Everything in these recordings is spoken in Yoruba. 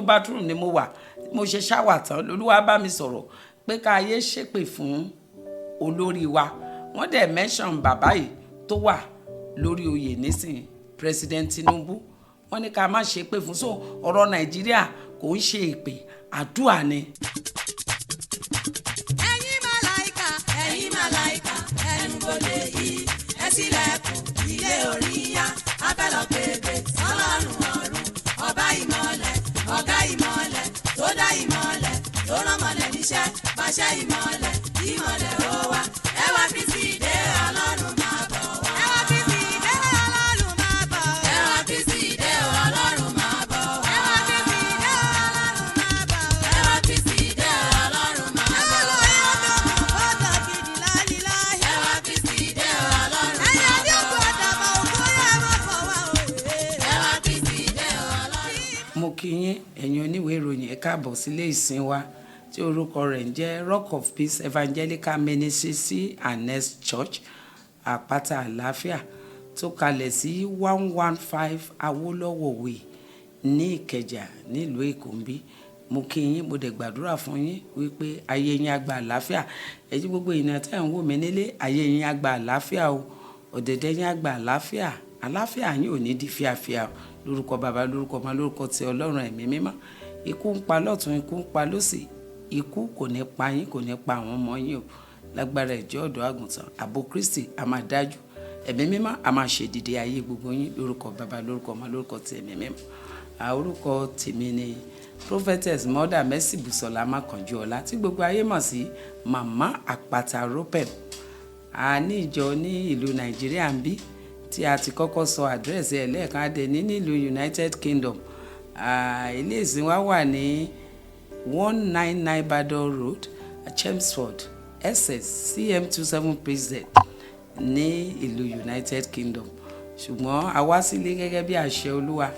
Bathroom ni mo wà, mo ṣe shower tán, lolúwa bá mi sọ̀rọ̀ pé ká yé ṣépè fún olórí wa. Wọ́n dẹ̀ mention bàbá yìí tó wà lórí oyè nísìnyí, President Tinubu. Wọ́n ní ká má ṣépè fún. So ọ̀rọ̀ Nàìjíríà kò ń ṣe èpè, àdúà ni. Ẹ̀yin màláìka, ẹ̀yin màláìka, ẹnu bodè yìí, ẹ ṣílẹ̀kùn ilé oríyá, abẹ́lọ̀ pépè sọlọ́run ọ̀run, ọba ìmọ̀lẹ̀, ọ̀gá ìmọ̀lẹ̀, tó dá ìmọ̀lẹ̀, tó rán mọ̀lẹ̀ níṣẹ́, pàṣẹ ìmọ̀lẹ̀, ìmọ̀lẹ̀ ó wá, ẹ wá Kristi dé, Ọlọ́run máa bọ̀ wá. Ẹ wá Kristi dé, Ọlọ́run máa bọ̀ wá. Ẹ wá Kristi dé, Ọlọ́run máa bọ̀ wá. Ẹ wá Kristi dé, Ọlọ́run máa bọ̀ wá. Ẹ wá Kristi dé, Ọlọ́run máa bọ̀ wá. Ẹ wá Kristi dé, Ọlọ́run máa bọ̀ wá. Ẹ wá Kristi dé, Ọlọ́run. Mo kí yín, ẹ̀yin oníwèé ìròyìn, ẹ káàbọ̀ sílé ìsìn wa tí orúkọ rẹ̀ ń jẹ́ Rock of Peace Evangelical Ministry C and S Church, Àpáta Àlàáfíà, tó kalẹ̀ sí 115 Awolowo Way ní Ìkẹjà, nílùú Èkó ń bí. Mo kí yín, mo dẹ̀ gbàdúrà fún yín wípé ayé yín á gba àlàáfíà. Ẹ̀yin gbogbo ènìyàn tẹ́ ń wò mí nílé, ayé yín á gba àlàáfíà o, ọ̀dẹ̀dẹ̀ yín á gba àlàáfíà, àlàáfíà yín ò ní di fíafíà o. Lórúkọ Bàbá, lórúkọ Ọmọ, lórúkọ ti Ọlọ́run Ẹ̀mí Mímọ́. Ikú ń pa lọ́tún, ikú ń pa lósì, ikú kò ní pa yín, kò ní pa àwọn ọmọ yín o. Lágbára ìjọ ọ̀dọ́ àgùntàn, ààbò Kristi a máa dájú, Ẹ̀mí Mímọ́ a máa ṣèdìde ayé gbogbo yín, lórúkọ Bàbá, lórúkọ Ọmọ, lórúkọ ti Ẹ̀mí Mímọ́. Orúkọ tèmi ni Prophetess Mother Mercy Busola Makanjuọlá, tí gbogbo ayé mọ̀ sí Màmá Àpáta Ropem. A ní ìjọ ní ìlú Nàìjíríà ń bí tí a ti kọ́kọ́ sọ àdírẹ́sì ẹ̀ lẹ́ẹ̀kan. Adẹ ní nílùú United Kingdom. Ilé ìsìn wa wà ní 199 Bador Road, Chelmsford, Essex, CM27 PZ ní ìlú United Kingdom. Ṣùgbọ́n a wá sílé gẹ́gẹ́ bí àṣẹ Olúwa.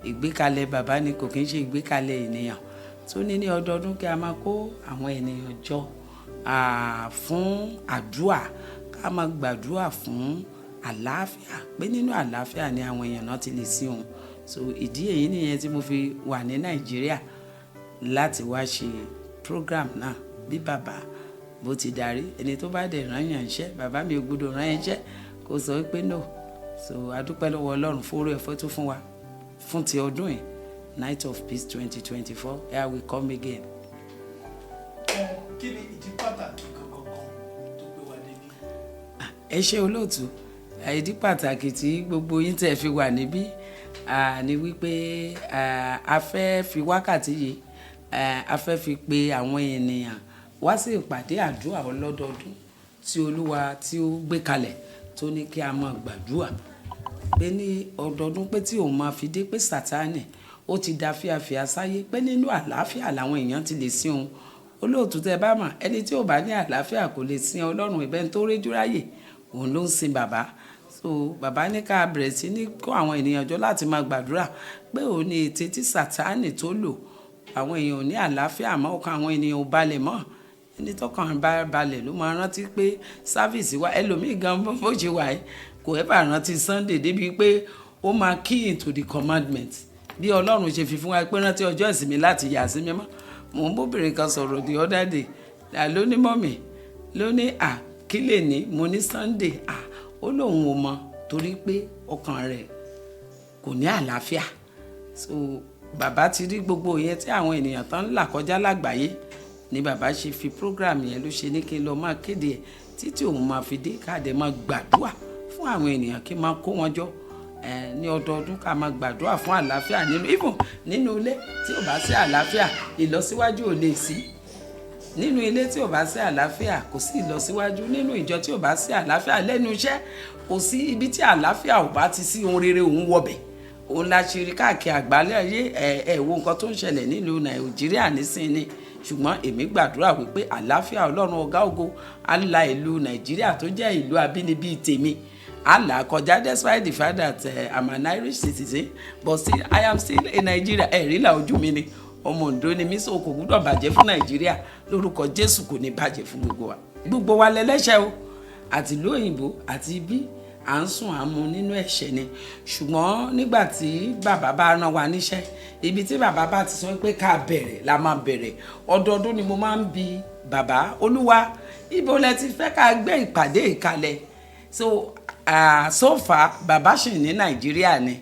Ìgbékalẹ̀ bàbá ni, kò kí ń ṣe ìgbékalẹ̀ ènìyàn, tó ní ní ọdọọdún kí a máa kó àwọn ènìyàn jọ fún àdúà, ká máa gbàdúà fún àlàáfíà, pé nínú àlàáfíà ni àwọn èèyàn náà ti lè sí òun. So ìdí èyí nìyẹn tí mo fi wà ní Nàìjíríà láti wá ṣe program náà bí bàbá bó ti darí. Ẹni tó bá dẹ̀ rán yàn iṣẹ́, bàbá mi ò gbọ́dọ̀ rán iṣẹ́ kó sọ pé no. So a dúpẹ́ lọ́wọ́ Ọlọ́run fún oore ọ̀fẹ́ tó fún wa fún ti ọdún yìí, Night of Peace 2024. Here we come again. Kí ni ìdí pàtàkì gangan tó gbé wa débi? Ẹ ṣé, olóòtú. Ìdí pàtàkì tí gbogbo yín tẹ̀ fi wà níbí ni wípé a fẹ́ fi wákàtí yìí, a fẹ́ fi pe àwọn ènìyàn wá sí ìpàdé àdúrà ọlọ́dọọdún tí Olúwa tí ó gbé kalẹ̀, tó ní kí a máa gbàdúrà pé ní ọdọọdún, pé tí òun máa fi dé, pé Sátánì ó ti da fíafíà sáyé, pé nínú àlàáfíà làwọn èèyàn ti lè sin òun. Olóòtú, tẹ bá mọ̀, ẹni tí ò bá ní àlàáfíà kò lè sin Ọlọ́run. Ìbẹ́ni tó réjú ráyè, òun ló ń sin bàbá. So bàbá ní ká bẹ̀rẹ̀ sí ní kó àwọn ènìyàn jọ láti máa gbàdúrà, pé òun ní ète tí Sátánì tó lò. Àwọn èèyàn ò ní àlàáfíà mọ́, ọkàn àwọn ènìyàn ò balẹ̀ mọ́. Ẹni tọkàn bá balẹ̀ ló máa rántí pé service wa. Ẹlòmíì gan, bó ṣe wà yìí, kò ẹ́ bá rántí Sunday débi pé ó máa key into the commandment bí Ọlọ́run ṣe fi fún wa pé rántí ọjọ́ ìsinmi láti yà sí mímọ́. Mò ń bóbìnrin kan sọ̀rọ̀ the other day, ló ní, "Mummy," ló ní, "à kí lè ní?" Mo ní Sunday. À ó lóun ò mọ̀, torí pé ọkàn rẹ̀ kò ní àlàáfíà. So bàbá ti rí gbogbo yẹn tí àwọn ènìyàn tán ń là kọjá lágbàáyé, ni bàbá ṣe fi program yẹn, ló ṣe ní kí n lọ máa kéde ẹ̀ títí òun máa fi dé, ká dẹ̀ máa gbàdúrà fún àwọn ènìyàn, kí n máa kó wọn jọ ní ọdọọdún, ká máa gbàdúrà fún àlàáfíà nínú, even nínú ilé. Tí ò bá sí àlàáfíà, ìlọsíwájú ò lè sí nínú ilé. Tí ò bá sí àlàáfíà, kò sí ìlọsíwájú nínú ìjọ. Tí ò bá sí àlàáfíà lẹ́nu iṣẹ́, kò sí. Ibi tí àlàáfíà ò bá ti sí, ohun rere òun wọbẹ̀. Òun la ṣe rí káàkiri àgbálẹ̀ ayé. Ẹ ẹ wo nǹkan tó ń ṣẹlẹ̀ nílùú Nàìjíríà nísìnyí. Ṣùgbọ́n èmi gbàdúrà wípé àlàáfíà Ọlọ́run ọ̀gá ògo á la ìlú Nàìjíríà tó jẹ́ ìlú abínibí tèmi, á là á kọjá. Despite the fact that I'm an Irish citizen, but still I am still a Nigeria. Ẹ̀rí là ojú mi ni, ọmọ Oǹdó ni mí. So kò gbúdọ̀ bàjẹ́ fún Nàìjíríà. Lórúkọ Jésù, kò ní bàjẹ́ fún gbogbo wa. Gbogbo wa lẹ́lẹ́ṣẹ̀ o, àti ìlú òyìnbó àti ibi. À ń sùn, à ń mu nínú ẹ̀ṣẹ̀ ni. Ṣùgbọ́n nígbà tí bàbá bá rán wa níṣẹ́, ibi tí bàbá bá ti sọ pé ká bẹ̀rẹ̀ la máa bẹ̀rẹ̀. Ọdọọdún ni mo máa ń bi bàbá, "Olúwa, ibo lẹ ti fẹ́ ká gbé ìpàdé ìkalẹ̀?" So far, bàbá ṣì ní Nàìjíríà ni.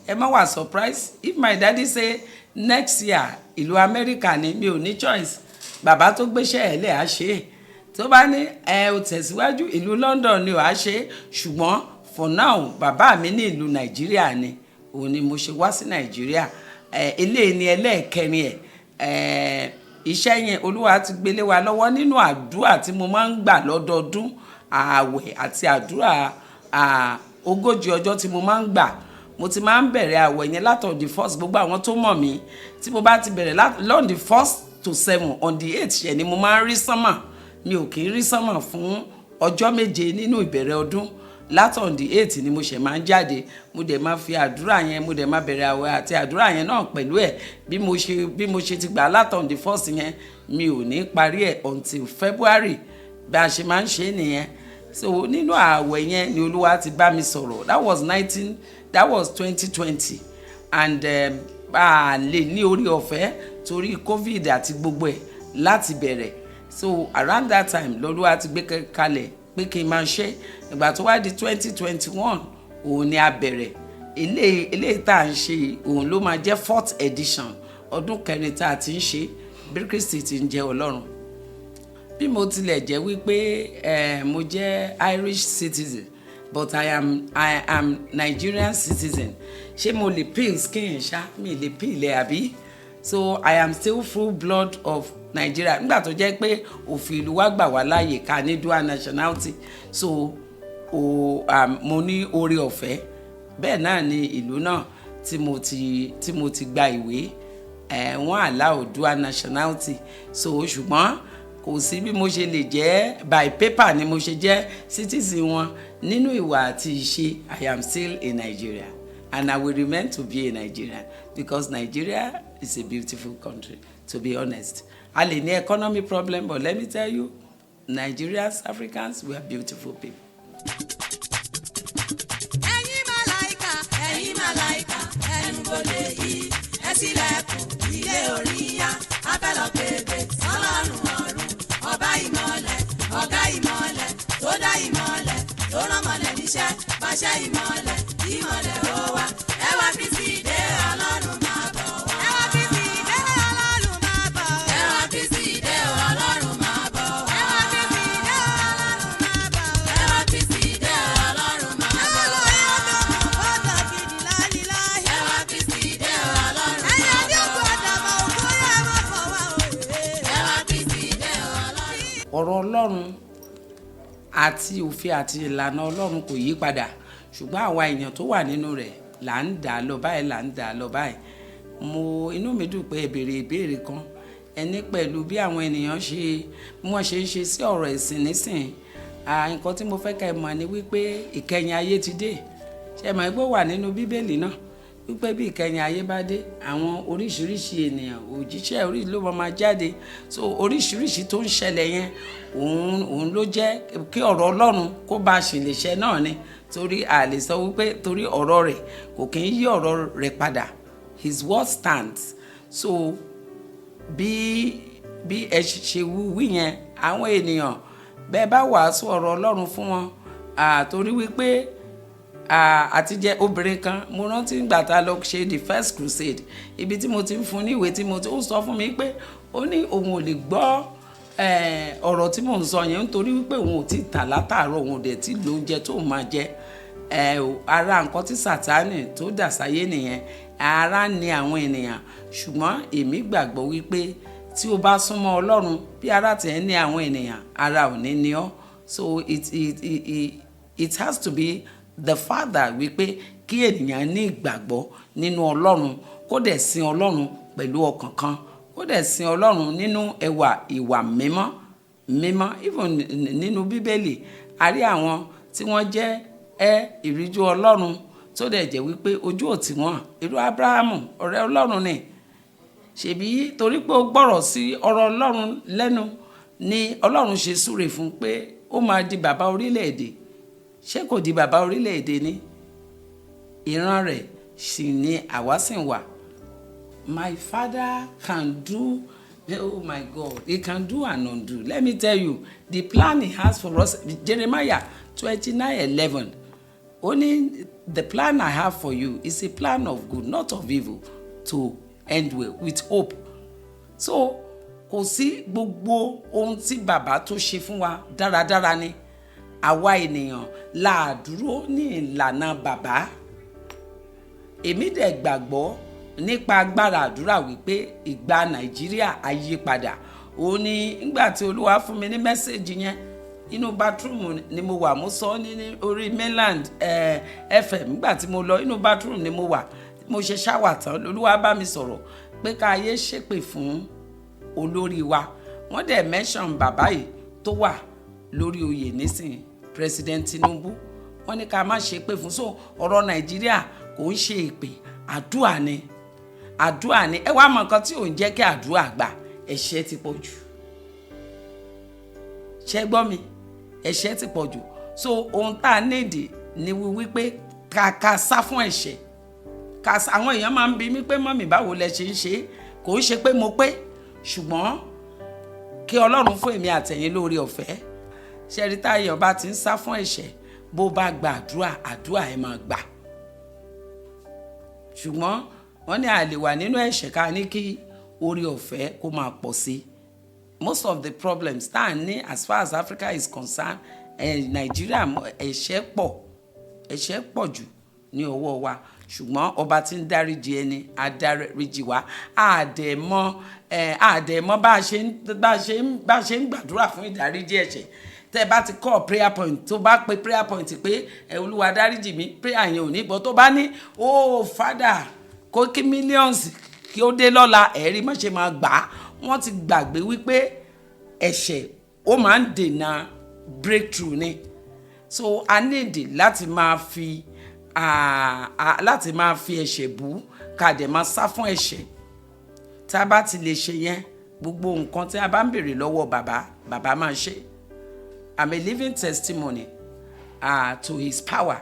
Ẹ má wà surprise if my daddy say next year ìlú Amẹ́ríkà ni, mi ò ní choice. Bàbá tó gbéṣẹ́ ẹ̀ lẹ̀ á ṣe é. Tó bá ní ẹ ò tẹ̀síwájú, ìlú London ni ò á ṣe é. Ṣùgbọ́n for now, bàbá mi ní ìlú Nàìjíríà ni. Òun ni mo ṣe wá sí Nàìjíríà. Ẹ eléyìí ni ẹlẹ́ẹ̀kẹrin ẹ̀. Ẹ iṣẹ́ yẹn, Olúwa ti gbélé wa lọ́wọ́ nínú àdúrà tí mo máa ń gbà lọ́dọọdún, ààwẹ̀ àti àdúrà 40 ọjọ́ tí mo máa ń gbà. Mo ti máa ń bẹ̀rẹ̀ àwẹ̀ yẹn látọ̀ the first. Gbogbo àwọn tó mọ̀ mí, tí mo bá ti bẹ̀rẹ̀ on the first to seven, on the eight ṣẹ̀ ni mo máa ń rí sánmà. Mi ò kì í rí sánmà fún ọjọ́ 7 nínú ìbẹ̀rẹ̀ ọdún. Látọ̀ on the eight ni mo ṣẹ̀ máa ń jáde. Mo dẹ̀ máa fi àdúrà yẹn, mo dẹ̀ máa bẹ̀rẹ̀ àwẹ̀ àti àdúrà yẹn náà pẹ̀lú ẹ̀. Bí mo ṣe ti gbà látọ̀ on the first yẹn, mi ò ní parí ẹ̀ until February. Bí a ṣe máa ń ṣe nìyẹn. So nínú ààwẹ̀ yẹn ni Olúwa ti bá mi sọ̀rọ̀. That was 2020, and a lè ní orí ọ̀fẹ́ torí COVID àti gbogbo ẹ̀ láti bẹ̀rẹ̀. So around that time lọ́lúwa ti gbé kalẹ̀ pé kí n máa ṣe. Ìgbà tó wá di 2021, òun ni a bẹ̀rẹ̀ eléyìí. Eléyìí tá à ń ṣe, òun ló máa jẹ́ fourth edition, ọdún kẹrin tá a ti ń ṣe, bí Kristi ti ń jẹ́ Ọlọ́run. Bí mo tilẹ̀ jẹ́ wípé mo jẹ́ Irish citizen, but I am Nigerian citizen. Ṣé mo lè peel skin ṣá? Mi lè peel ẹ̀, àbí? So I am still full blood of Nigeria, nígbà tó jẹ́ pé òfin ìlú wa gbà wá láàyè ká ní dual nationality. So mo ní oore ọ̀fẹ́. Bẹ́ẹ̀ náà ni ìlú náà tí mo ti gba ìwé ẹ̀, wọ́n allow dual nationality. So ṣùgbọ́n kò sí bí mo ṣe lè jẹ́, by paper ni mo ṣe jẹ́ citizen wọn. Nínú ìwà àti ìṣe, I am still a Nigerian and I will remain to be a Nigerian, because Nigeria is a beautiful country. To be honest, a lè ní economy problem, but let me tell you, Nigerians, Africans, we are beautiful people. Ẹ̀yin màláìka, ẹ̀yin màláìka, ẹnu bodè yìí, ẹ ṣílẹ̀kùn ilé oríyá. A fẹ́ lọ pèdè sọ́lọ́run ọ̀run, ọba ìmọ̀lẹ̀, ọ̀gá ìmọ̀lẹ̀, tó dá ìmọ̀lẹ̀, tó rán mọ̀lẹ̀ níṣẹ́, pàṣẹ ìmọ̀lẹ̀, ìmọ̀lẹ̀ ó wá. Ẹ wá Kristi dé, Ọlọ́run máa bọ̀ wá. Ẹ wá Kristi dé, Ọlọ́run máa bọ̀ wá. Ẹ wá Kristi dé, Ọlọ́run máa bọ̀ wá. Ẹ wá Kristi dé, Ọlọ́run máa bọ̀ wá. Ẹ wá Kristi dé, Ọlọ́run máa bọ̀ wá. Ẹ wá Kristi dé, Ọlọ́run máa bọ̀ wá. Ẹ wá Kristi dé, Ọlọ́run. Ọ̀rọ̀ Ọlọ́run àti òfin àti ìlànà Ọlọ́run kò yí padà, ṣùgbọ́n àwa èèyàn tó wà nínú rẹ̀ là ń dà á lọ báyìí, là ń dà á lọ báyìí. Mo inú mi dùn pé ẹ béèrè ìbéèrè kan. Ẹni pẹ̀lú bí àwọn ènìyàn ṣe, bí wọ́n ṣe ń ṣe sí ọ̀rọ̀ ẹ̀sìn nísìn. Nǹkan tí mo fẹ́ kẹ́ ẹ mọ̀ ni wípé ìkẹyìn ayé ti dé. Ṣé ẹ mọ̀ pé ó wà nínú Bíbélì náà wípé bí ìkẹyìn ayé bá dé, àwọn oríṣiríṣi ènìyàn, òjíṣẹ́ orí ló máa jáde? So oríṣiríṣi tó ń ṣẹlẹ̀ yẹn, òun ló jẹ́ kí ọ̀rọ̀ Ọlọ́run kó bá a ṣì lè ṣẹ náà ni, torí a lè sọ wípé torí ọ̀rọ̀ rẹ̀ kò kí ń yí ọ̀rọ̀ rẹ̀ padà. His word stands. So bí ẹ ṣe wí yẹn, àwọn ènìyàn bẹ́ẹ̀ bá wàásù ọ̀rọ̀ Ọlọ́run fún wọn, torí wípé àti jẹ́ obìnrin kan, mo rántí ìgbà tá a lọ ṣe the first crusade, ibi tí mo ti ń fún ní ìwé tí mo ti, ó sọ fún mi pé ó ní òun ò lè gbọ́ ọ̀rọ̀ tí mò ń sọ yẹn, nítorí wípé òun ò tí ì tà látàárọ̀, òun ò dẹ̀ tí lóúnjẹ tó máa jẹ. Ara nǹkan tí Sátánì tó dà sáyé nìyẹn. Ara ni àwọn ènìyàn, ṣùgbọ́n èmi gbàgbọ́ wípé tí o bá súnmọ́ Ọlọ́run, bí ara tẹ̀ ń ní àwọn ènìyàn, ara ò ní ní ọ́. So it has to be the father wípé kí ènìyàn ní ìgbàgbọ́ nínú Ọlọ́run, kó dẹ̀ sin Ọlọ́run pẹ̀lú ọkàn kan, kó dẹ̀ sin Ọlọ́run nínú ẹwà ìwà mímọ́ mímọ́. Even nínú Bíbélì, a rí àwọn tí wọ́n jẹ́ ìríjú Ọlọ́run tó dẹ̀ jẹ́ wípé ojú ò tì wọ́n. Irú Abrahamu, ọ̀rẹ́ Ọlọ́run ni. Ṣèbí torí pé ó gbọ́rọ̀ sí ọ̀rọ̀ Ọlọ́run lẹ́nu ni Ọlọ́run ṣe súre fún pé ó máa di bàbá orílẹ̀-èdè. Ṣé kò di bàbá orílẹ̀-èdè ni? Ìran rẹ̀ sì ni àwa sì wà. My father can do, oh my God, he can do and undo. Let me tell you, the plan he has for us, Jeremiah 29:11, only the plan I have for you is a plan of good, not of evil, to end well with hope. So kò sí, gbogbo ohun tí bàbá tó ṣe fún wa dáradára ni. Àwa ènìyàn la dúró ní ìlànà bàbá. Èmi dẹ̀ gbàgbọ́ nípa agbára àdúrà wípé ìgbà Nàìjíríà á yí padà. Òun ni nígbà tí Olúwa fún mi ní message yẹn, inú bathroom ni mo wà. Mo sọ ní orí Mainland FM. Nígbà tí mo lọ, inú bathroom ni mo wà. Mo ṣe shower tán, lolúwa bá mi sọ̀rọ̀ pé ká yé ṣépè fún olórí wa. Wọ́n dẹ̀ mention bàbá yìí tó wà lórí oyè nísìnyí, President Tinubu. Wọ́n ní ká má ṣépè fún. So ọ̀rọ̀ Nàìjíríà kò ń ṣe èpè, àdúà ni, àdúà ni. Ẹ wá mọ nǹkan tí ò ń jẹ́ kí àdúrà gbà? Ẹ̀ṣẹ̀ ti pọ̀ jù. Ṣé gbọ́ mi? Ẹ̀ṣẹ̀ ti pọ̀ jù. So ohun tá a nídìí ni wípé ká sá fún ẹ̀ṣẹ̀. Ká àwọn èèyàn máa ń bi mí pé, "Mummy, báwo lẹ ṣe ń ṣe?" Kò ń ṣe pé mo pé, ṣùgbọ́n kí Ọlọ́run fún èmi àtẹ̀yìn lórí ọ̀fẹ́. Ṣẹ́rí, táyọ̀ bá ti ń sá fún ẹ̀ṣẹ̀, bó bá gba àdúrà, àdúrà ẹ̀ máa gbà. Ṣùgbọ́n wọ́n ní a lè wà nínú ẹ̀ṣẹ̀ ká ní kí orí ọ̀fẹ́ kó máa pọ̀ sí. Most of the problems tá à ń ní, as far as Africa is concerned, Nàìjíríà, ẹ̀ṣẹ̀ pọ̀, ẹ̀ṣẹ̀ pọ̀ jù ní ọwọ́ wa. Ṣùgbọ́n ọba tí ń dáríjì ẹni á dáríjì wá. Àdẹ̀mọ́ bá a ṣe ń gbàdúrà fún ìdáríjì ẹ̀ṣẹ̀. Tẹ́ ẹ bá ti kọ́ prayer point, tó bá pe prayer point pé ẹ Olúwa dáríjì mi, prayer yẹn ò ní bọ́. Tó bá ní, "Oh Father," kó kí millions kí ó dé lọ́la, ẹ̀rí má ṣe máa gbà á. Wọ́n ti gbàgbé wípé ẹ̀ṣẹ̀, ó máa ń dènà breakthrough ni. So a need láti máa fi ẹ̀ṣẹ̀ bú, ká dẹ̀ máa sá fún ẹ̀ṣẹ̀. Tá a bá ti lè ṣe yẹn, gbogbo nǹkan tí a bá ń béèrè lọ́wọ́ bàbá, bàbá máa ṣe. I'm a living testimony to his power.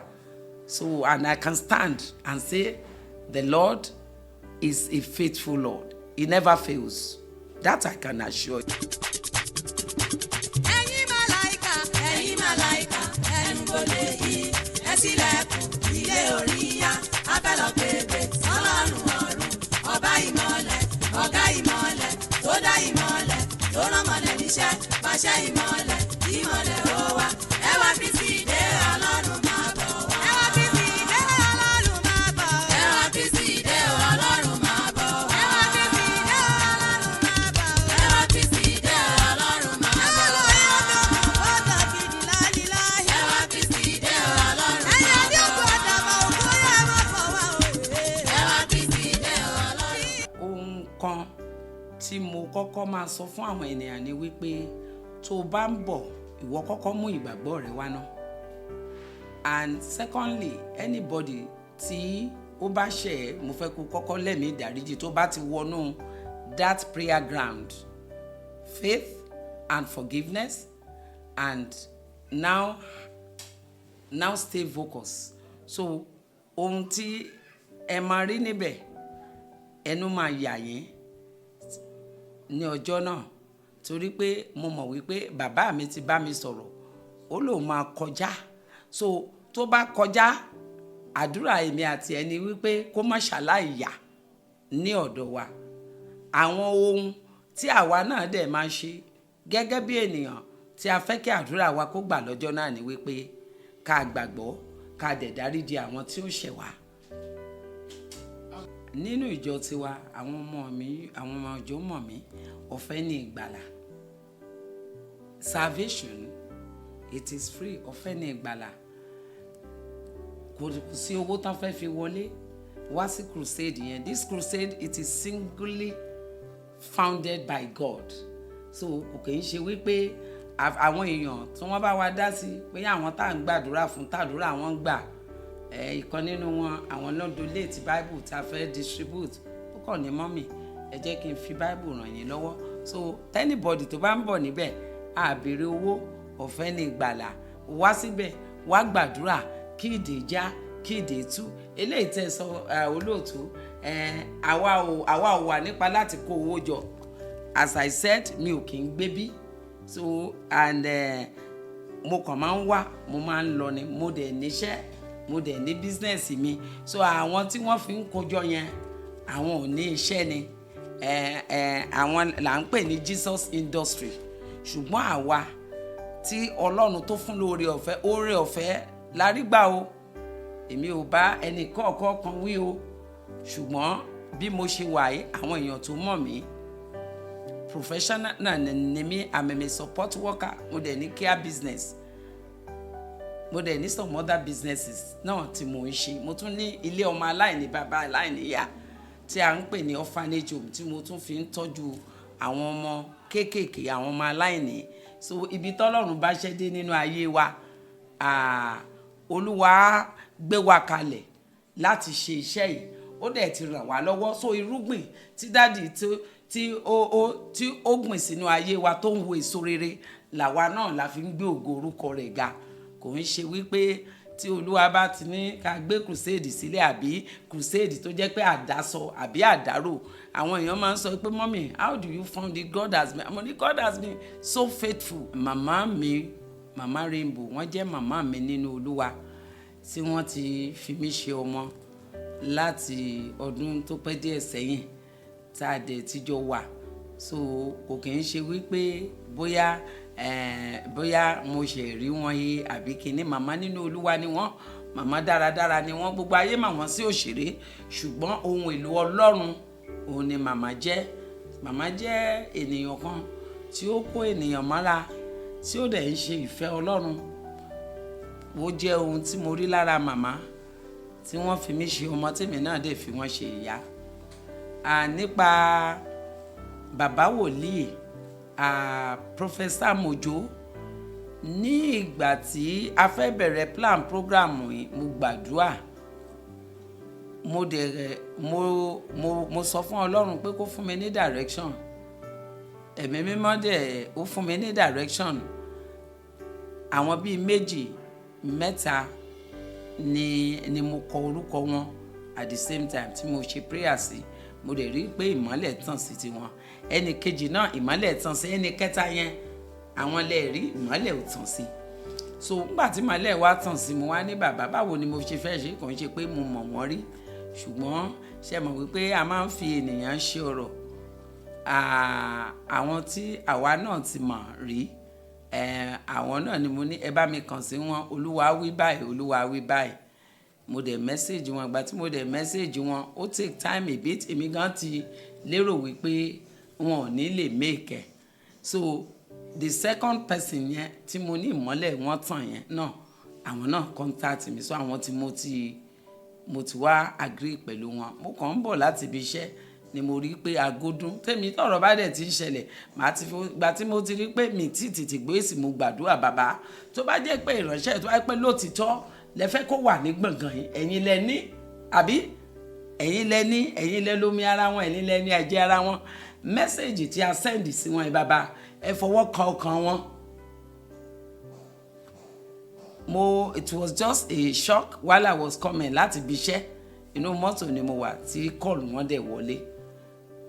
So, and I can stand and say the Lord is a faithful Lord. He never fails. That I can assure you. Ẹ̀yin màláìka, ẹ̀yin màláìka, ẹnu bọ̀lẹ̀ yìí, ẹ ṣílẹ̀kùn ilé oríyá. A fẹ́ lọ pèpè sọ́lọ́run ọ̀run, ọba ìmọ̀lẹ̀, ọ̀gá ìmọ̀lẹ̀, tó dá ìmọ̀lẹ̀, tó rán mọ̀lẹ̀ níṣẹ́, pàṣẹ ìmọ̀lẹ̀, ìmọ̀lẹ̀ ó wá. Ẹ wá Kristi dé, Ọlọ́run máa bọ̀ wá. Ẹ wá Kristi dé, Ọlọ́run máa bọ̀ wá. Ẹ wá Kristi dé, Ọlọ́run máa bọ̀ wá. Ẹ wá Kristi dé, Ọlọ́run máa bọ̀ wá. Ẹ wá Kristi dé, Ọlọ́run máa bọ̀ wá. Ẹ wá Kristi dé, Ọlọ́run máa bọ̀ wá. Ẹ wá Kristi dé, Ọlọ́run. Ohun kan tí mo kọ́kọ́ máa sọ fún àwọn ènìyàn ni wípé tó o bá ń bọ̀, ìwọ kọ́kọ́ mú ìgbàgbọ́ rẹ wá ná. And secondly, anybody tí ó bá ṣẹ̀ ẹ́, mo fẹ́ kó kọ́kọ́ lẹ́mìí ìdáríjì tó bá ti wọnú that prayer ground. Faith and forgiveness, and now stay focused. So ohun tí ẹ máa rí níbẹ̀, ẹnu máa yà yín ní ọjọ́ náà, torí pé mo mọ̀ wípé bàbá mi ti bá mi sọ̀rọ̀, ó lóun máa kọjá. So tó bá kọjá, àdúrà èmi àti ẹni wípé kó má ṣàláì yà ní ọ̀dọ̀ wa. Àwọn ohun tí àwa náà dẹ̀ máa ṣe gẹ́gẹ́ bí ènìyàn tí a fẹ́ kí àdúrà wa kó gbà lọ́jọ́ náà ni wípé ká gbàgbọ́, ká dẹ̀ dáríjì àwọn tí ó ṣẹ̀ wá. Nínú ìjọ tiwa, àwọn ọmọ mi, àwọn ọmọ ìjọ mọ̀ mí. Ọ̀fẹ́ ní ìgbàlà. Salvation, it is free. Ọ̀fẹ́ ní ìgbàlà. Kò sí owó tán fẹ́ fi wọlé wá sí crusade yẹn. This crusade, it is singly founded by God. So kò kì í ṣe wípé àwọn èèyàn tí wọ́n bá wa dá sí pé àwọn tá à ń gbàdúrà fún, tàdúrà wọn gbà. Ìkan nínú wọn, àwọn náà donate Bible tá a fẹ́ distribute. Ó kàn ní, "Mummy, ẹ jẹ́ kí n fi Bible ràn yín lọ́wọ́." So anybody tó bá ń bọ̀ níbẹ̀, á béèrè owó. Ọ̀fẹ́ ní ìgbàlà. Wá síbẹ̀. Wá gbàdúrà kí ìdè já, kí ìdè tú. Eléyìí tẹ́ sọ, olóòtú, àwa ò wà nípa láti kó owó jọ. As I said, mi ò kì í gbé bí, so and mo kàn máa ń wá, mo máa ń lọ ni. Mo dẹ̀ níṣẹ́, mo dẹ̀ ní business mi. So àwọn tí wọ́n fi ń kójọ yẹn, àwọn ò ní iṣẹ́ ni. Àwọn là ń pè ní Jesus Industry. Ṣùgbọ́n àwa tí Ọlọ́run tó fún lóore ọ̀fẹ́, oore ọ̀fẹ́ la rí gbà o. Èmi ò bá ẹnì kọ̀ọ̀kan kan wí o, ṣùgbọ́n bí mo ṣe wà yìí, àwọn èèyàn tó mọ̀ mí, professional náà ni mí. I'm a support worker. Mo dẹ̀ ní care business, mo dẹ̀ ní some other businesses náà tí mo ń ṣe. Mo tún ní ilé ọmọ aláìní bàbá, aláìní ìyá, tí a ń pè ní orphanage home, tí mo tún fi ń tọ́jú àwọn ọmọ kéékèèké, àwọn ọmọ aláìní. So ibi tọ́lọ́run bá ṣẹ́ dé nínú ayé wa, Olúwa gbé wa kalẹ̀ láti ṣe iṣẹ́ yìí, ó dẹ̀ ti ràn wá lọ́wọ́. So irúgbìn tí daddy tí ó gbìn sínú ayé wa, tó ń wo èso rere, làwa náà la fi ń gbé ògo orúkọ rẹ̀ ga. Kò ń ṣe wípé tí Olúwa bá ti ní ká gbé crusade sílẹ̀, àbí crusade tó jẹ́ pé àdásọ àbí àdárò. Àwọn èèyàn máa ń sọ pé, "Mummy, how do you fund it? God has been," mo ní, "God has been so faithful." Màmá mi, Màmá Rainbow, wọ́n jẹ́ màmá mi nínú Olúwa tí wọ́n ti fi mí ṣe ọmọ láti ọdún tó pẹ́ díẹ̀ sẹ́yìn, tá a dẹ̀ ti jọ wà. So kò kì í ṣe wípé bóyá mo ṣe rí wọn yé àbí kíní. Màmá nínú Olúwa ni wọ́n, màmá dáradára ni wọ́n. Gbogbo ayé mà wọ́n sí òṣèré, ṣùgbọ́n ohun èlò Ọlọ́run òun ni màmá jẹ́. Màmá jẹ́ ènìyàn kan tí ó kó ènìyàn mọ́ra, tí ó dẹ̀ ń ṣe ìfẹ́ Ọlọ́run. Ó jẹ́ ohun tí mo rí lára màmá tí wọ́n fi mí ṣe ọmọ, tèmi náà dẹ̀ fi wọ́n ṣe ìyá. Nípa bàbá wòlíì, Professor Mojo, ní ìgbà tí a fẹ́ bẹ̀rẹ̀ plan program yìí, mo gbàdúrà, mo dẹ̀ mo sọ fún Ọlọ́run pé kó fún mi ní direction. Ẹ̀mí Mímọ́ dẹ̀ ó fún mi ní direction. Àwọn bíi méjì, mẹ́ta ni mo kọ orúkọ wọn at the same time tí mo ṣe prayer sí. Mo dẹ̀ rí pé ìmọ́lẹ̀ tàn sí tiwọn. Ẹnì kejì náà, ìmọ́lẹ̀ tàn sí. Ẹnì kẹta yẹn, àwọn lè rí ìmọ́lẹ̀ ò tàn sí. So nígbà tí ìmọ́lẹ̀ wá tàn sí, mo wá ní, "Bàbá, báwo ni mo ṣe fẹ́ ṣe?" Kàn ṣe pé mo mọ̀ wọ́n rí, ṣùgbọ́n ṣe mọ̀ wípé a máa ń fi ènìyàn ṣe ọ̀rọ̀. Àwọn tí àwa náà ti mọ̀ rí, àwọn náà ni mo ní, "Ẹ bá mi kàn sí wọn. Olúwa wí báyìí, Olúwa wí báyìí." Mo dẹ̀ message wọn. Ìgbà tí mo dẹ̀ message wọn, ó take time a bit. Èmi gan ti lérò wípé wọn ò ní lè make ẹ̀. So the second person yẹn tí mo ní ìmọ́lẹ̀ wọn tàn yẹn náà, àwọn náà contact mi. So àwọn tí mo ti wá agree pẹ̀lú wọn. Mo kàn ń bọ̀ láti ibi iṣẹ́ ni mo rí pé aago dún. Tèmi tọ̀rọ̀ bá dẹ̀ ti ń ṣẹlẹ̀, màá ti fi gbà tí mo ti rí pé mi tí tètè gbé èsì, mo gbàdúrà, "Bàbá, tó bá jẹ́ pé ìránṣẹ́ tó bá pẹ́ lótìtọ́ lẹ fẹ́ kó wà ní gbọ̀ngàn yìí, ẹ̀yin lẹ ní, àbí ẹ̀yin lẹ ní, ẹ̀yin lẹ lómi ara wọn, ẹ̀yin lẹ ní ẹ̀jẹ̀ ara wọn. Message tí a send sí wọn yìí, bàbá, ẹ fọwọ́ kan ọkàn wọn." Mo it was just a shock while I was coming láti ibi iṣẹ́. Inú mọ́tò ni mo wà tí call wọn dẹ̀ wọlé,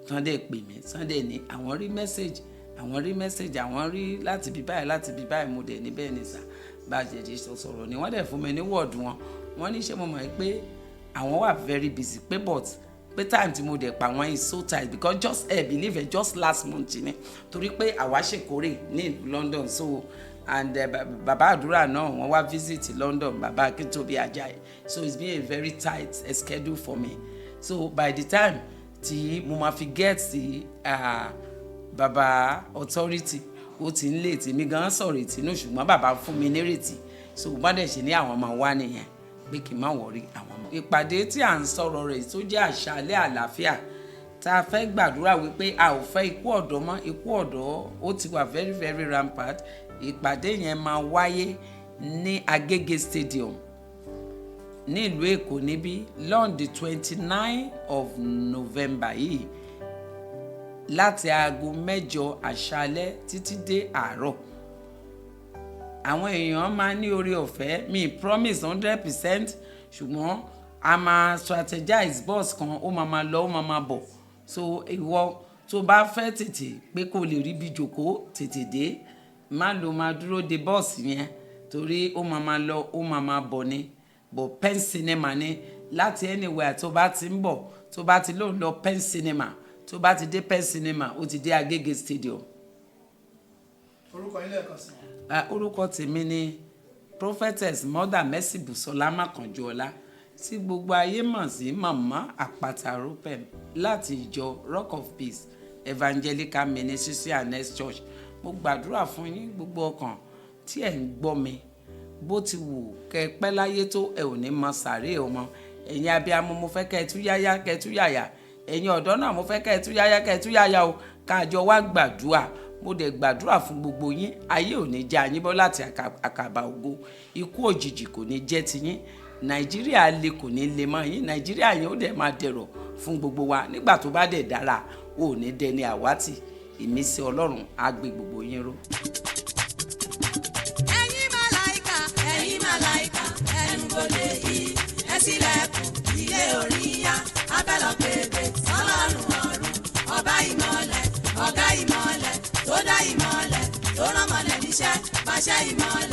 tán dẹ̀ pè mí, tán dẹ̀ ní àwọn rí message, àwọn rí message, àwọn rí láti bí báyìí, láti bí báyìí. Mo dẹ̀ ní, "Bẹ́ẹ̀ ni sir." Bá a jẹ̀jẹ̀ sọ̀rọ̀ ni wọ́n dẹ̀ fún mi ní word wọn. Wọ́n ní ṣé mo mọ̀ pé àwọn wà very busy, pé but pé time tí mo dẹ̀ pa wọ́n is so tight, because just believe it, just last month ni, torí pé àwa ṣèkórè ní ìlú London. So and bàbá àdúrà náà, wọ́n wá visit London, Bàbá Akíntóbi Ajayi. So it's been a very tight schedule for me. So by the time tí mo máa fi get sí bàbá authority, ó ti ń late. Èmi gan sọ̀rọ̀ ìtinú, ṣùgbọ́n bàbá fún mi nírètí. So bá dẹ̀ ṣe ní àwọn máa wá nìyẹn, pé kí n má worry àwọn ọmọ. Ìpàdé tí à ń sọ̀rọ̀ rẹ̀, tó jẹ́ àṣálẹ́ àlàáfíà, tá a fẹ́ gbàdúrà wípé a ò fẹ́ ikú ọ̀dọ́ mọ́, ikú ọ̀dọ́ ó ti wà very very rampant. Ìpàdé yẹn máa wáyé ní Agége Stadium ní ìlú Èkó níbí on the 29 of November yìí, láti aago 8 àṣálẹ́ títí dé àárọ̀. Àwọn èèyàn máa ní oore ọ̀fẹ́. Mi promise 100%, ṣùgbọ́n a máa strategize bus kan, ó máa máa lọ, ó máa máa bọ̀. So ìwọ tó bá fẹ́ tètè pé kó lè rí bí jòkó, tètè dé. Má lo máa dúró de bọ́ọ̀sì yẹn, torí ó máa máa lọ, ó máa máa bọ̀ ni. But Pen Cinema ni. Láti anywhere tó bá ti ń bọ̀, tó bá ti lóun lọ Pen Cinema, tó bá ti dé Pen Cinema, ó ti dé Agége Stadium. Orúkọ yín lẹ́ẹ̀kan sí i. Orúkọ tèmi ni Prophetess Mother Mercy Busola Makanjuola, tí gbogbo ayé mọ̀ sí Màmá Àpáta Rupem, láti ìjọ Rock of Peace Evangelical Ministry and Next Church. Mo gbàdúrà fún yín, gbogbo ọkàn tí ẹ̀ ń gbọ́ mi, bó ti wù kẹ́ ẹ pẹ́ láyé tó, ẹ ò ní mọ sàárè ọmọ. Ẹ̀yin abiyamọ, mo fẹ́ kẹ́ ẹ tú yáyá, kẹ́ ẹ tú yàyà. Ẹ̀yin ọ̀dọ́ náà, mo fẹ́ kẹ́ ẹ tú yáyá, kẹ́ ẹ tú yàyà o, káàjọ wá gbàdúrà. Mo dẹ̀ gbàdúrà fún gbogbo yín, ayé ò ní já yín bọ́ láti àkàbà ògo. Ikú òjijì kò ní jẹ́ tiyín. Nàìjíríà le kò ní le mọ́ yín. Nàìjíríà yẹn ó dẹ̀ máa dẹ̀rọ̀ fún gbogbo wa. Nígbà tó bá dẹ̀ dára, ò ní dẹni àwátì. Ìmísí Ọlọ́run á gbé gbogbo yín ró. Ẹ̀yin màláìka, ẹ̀yin màláìka, ẹnu bodè yìí, ẹ ṣílẹ̀kùn ilé oríyá, abẹ́lọ̀ pépè sọlọ́run ọ̀run, ọba ìmọ̀lẹ̀, ọ̀gá ìmọ̀lẹ̀, tó dá ìmọ̀lẹ̀, tó rán mọ̀lẹ̀ níṣẹ́, pàṣẹ ìmọ̀lẹ̀.